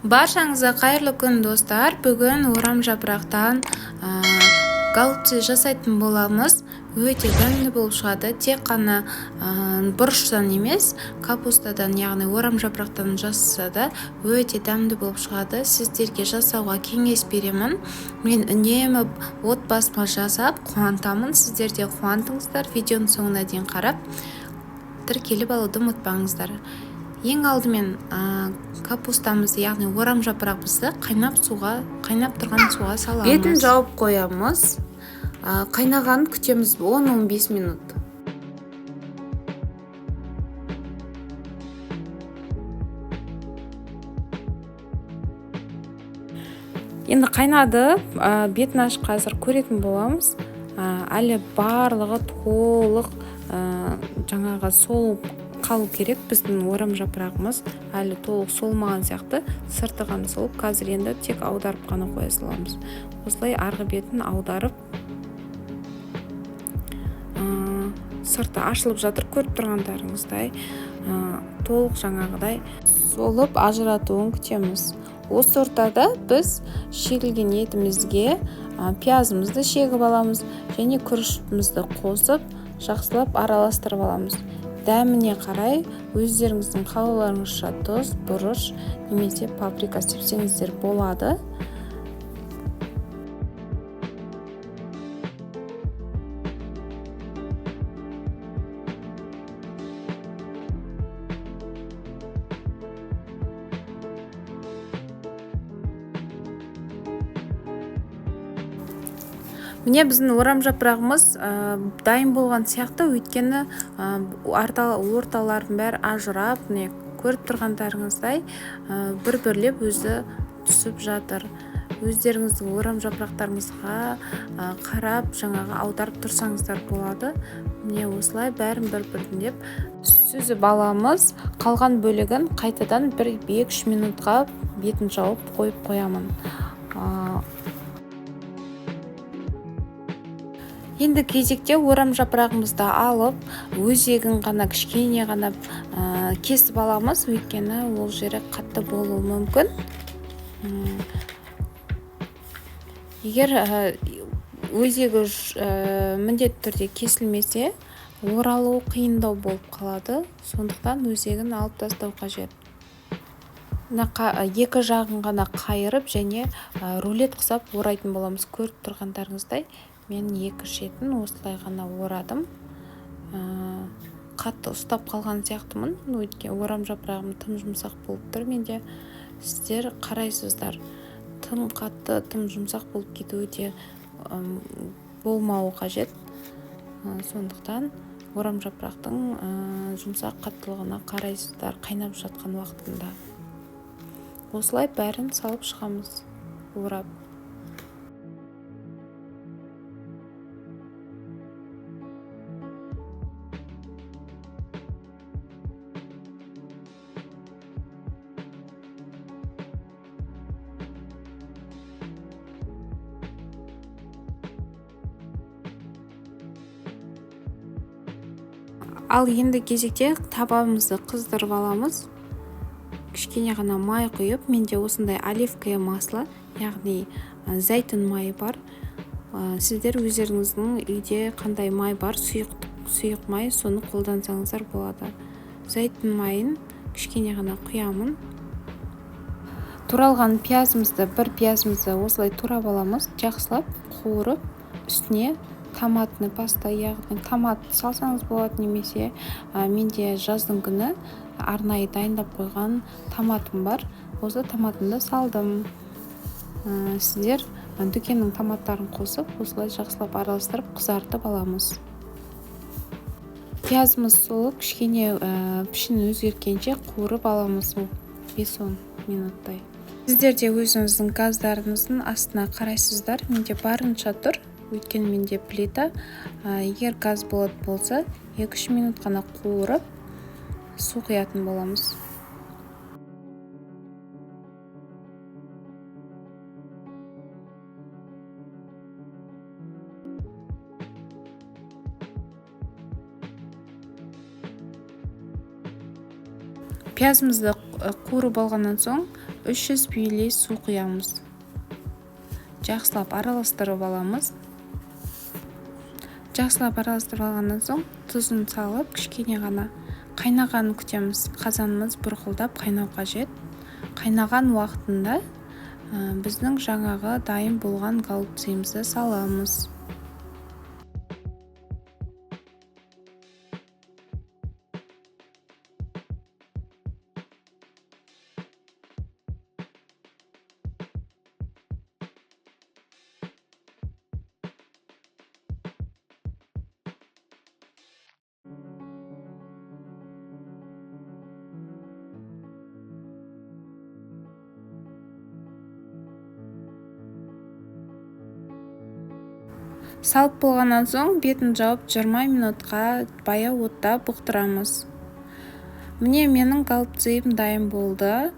Баршаңызға қайырлы күн, достар! Бүгін орам жапырақтан голубцы жасайтын боламыз. Өте дәмді болып шығады. Тек қана бұрыштан емес, капустадан, яғни орам жапырақтан жасаса да өте дәмді болып шығады. Сіздерге жасауға кеңес беремін. Мен үнемі отбасыма жасап қуантамын. Сіздер де қуантыңыздар. Видеоның соңына дейін қарап, тіркеліп алуды ұмытпаңыздар. Ең алдымен капустамызды, яғни орам жапырағымызды қайнап тұрған суға саламыз. Бетін жауып қоямыз. Қайнағанын күтеміз 10-15 минут. Енді қайнады, бетін ашып қазір көретін боламыз. Әлі барлығы толық, жаңағы солып қалу керек. Біздің орам жапырағымыз әлі толық солмаған сияқты, сырты ғана солып, қазір енді тек аударып қана қоя саламыз. Осылай арғы бетін аударып, сырты ашылып жатыр, көріп тұрғандарыңыздай, толық жаңағыдай солып ажыратуын күтеміз. Осы ортада біз шегілген етімізге, пиязымызды шегіп аламыз және күрішімізді қосып жақсылап араластырып аламыз. Дәміне қарай өздеріңіздің қалауларыңызша тұз, бұрыш немесе паприка сепсеңіздер болады. Міне, біздің орам жапырағымыз дайын болған сияқты, өйткені, орталарының бәрі ажырап, міне көріп тұрғандарыңыздай, бір-бірлеп өзі түсіп жатыр. Өздеріңіздің орам жапырақтарыңызға қарап, жаңағы аударып тұрсаңыздар болады. Міне, осылай бәрін бір-біріндеп сүзіп аламыз. Қалған бөлігін қайтадан бір екі-үш минутқа бетін жауып қойып қоямын. Енді кезекте орам жапырағымызды алып, өзегін ғана кішкене ғана кесіп аламыз, өйткені ол жері қатты болуы мүмкін. Егер өзегі міндетті түрде кесілмесе, оралуы қиындау болып қалады, сондықтан өзегін алып тастау қажет. Мына екі жағын ғана қайырып және рулет құсап орайтын боламыз. Көріп тұрғандарыңыздай, мен екі шетін осылай ғана орадым. Қатты ұстап қалған сияқтымын, өйткені орам жапырағым тым жұмсақ болып тұр менде. Сіздер қарайсыздар, тым қатты, тым жұмсақ болып кетуі де болмауы қажет. Сондықтан орам жапырақтың жұмсақ қаттылығына қарайсыздар қайнап жатқан уақытында. Осылай бәрін салып шығамыз орап. Ал енді кезекте табамызды қыздырып аламыз. Кішкене ғана май құйып, менде осындай оливковое масло, яғни зәйтүн майы бар. Сіздер өздеріңіздің үйде қандай май бар, сұйық май, соны қолдансаңыздар болады. Зәйтүн майын кішкене ғана құямын. Туралған пиязымызды, бір пиязымызды осылай турап аламыз, жақсылап қуырып, үстіне томатный паста, яғни томат салсаңыз болады, немесе менде жаздың күні арнайы дайындап қойған томатым бар, осы томатымды салдым. Сіздер дүкеннің томаттарын қосып, осылай жақсылап араластырып, қызартып аламыз. Пиязымыз солып, кішкене пішінін өзгерткенше қуырып аламыз бес-он минуттай. Сіздер де өзіңіздің газдарыңыздың астына қарайсыздар. Менде барынша тұр, өйткені менде плита. Егер газ болатын болса, екі-үш минут қана қуырып, су құятын боламыз. Пиязымызды қуырып алғаннан соң 300 мл су құямыз. Жақсылап араластырып аламыз. Жақсылап араластырып алғаннан соң тұзын салып, кішкене ғана қайнағанын күтеміз. Қазанымыз бұрқылдап қайнау қажет. Қайнаған уақытында біздің жаңағы дайын болған голубцымызды саламыз. Салып болғаннан соң бетін жауып 20 минутқа баяу отта бұқтырамыз. Міне, менің голубцым дайын болды.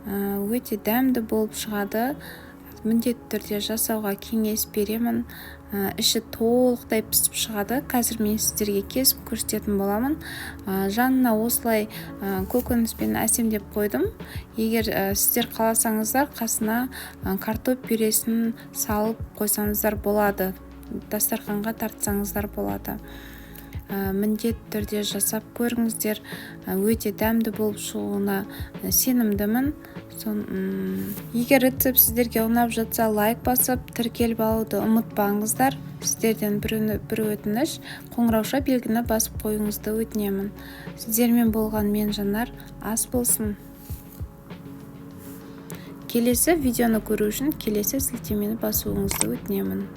Өте дәмді болып шығады. Міндетті түрде жасауға кеңес беремін. Іші толықтай пісіп шығады. Қазір мен сіздерге кесіп көрсететін боламын. Жанына осылай көкөніспен әсемдеп қойдым. Егер сіздер қаласаңыздар, қасына картоп пюресін салып қойсаңыздар болады. Дастарханға тартсаңыздар болады. Міндетті түрде жасап көріңіздер. Өте дәмді болып шығуына сенімдімін. Егер рецепт сіздерге ұнап жатса, лайк басып, тіркеліп алуды ұмытпаңыздар. Сіздерден бір өтініш, қоңырауша белгіні басып қоюыңызды өтінемін. Сіздермен болған мен Жанар, ас болсын. Келесі видеоны көру үшін келесі сілтемені басуыңызды өтінемін.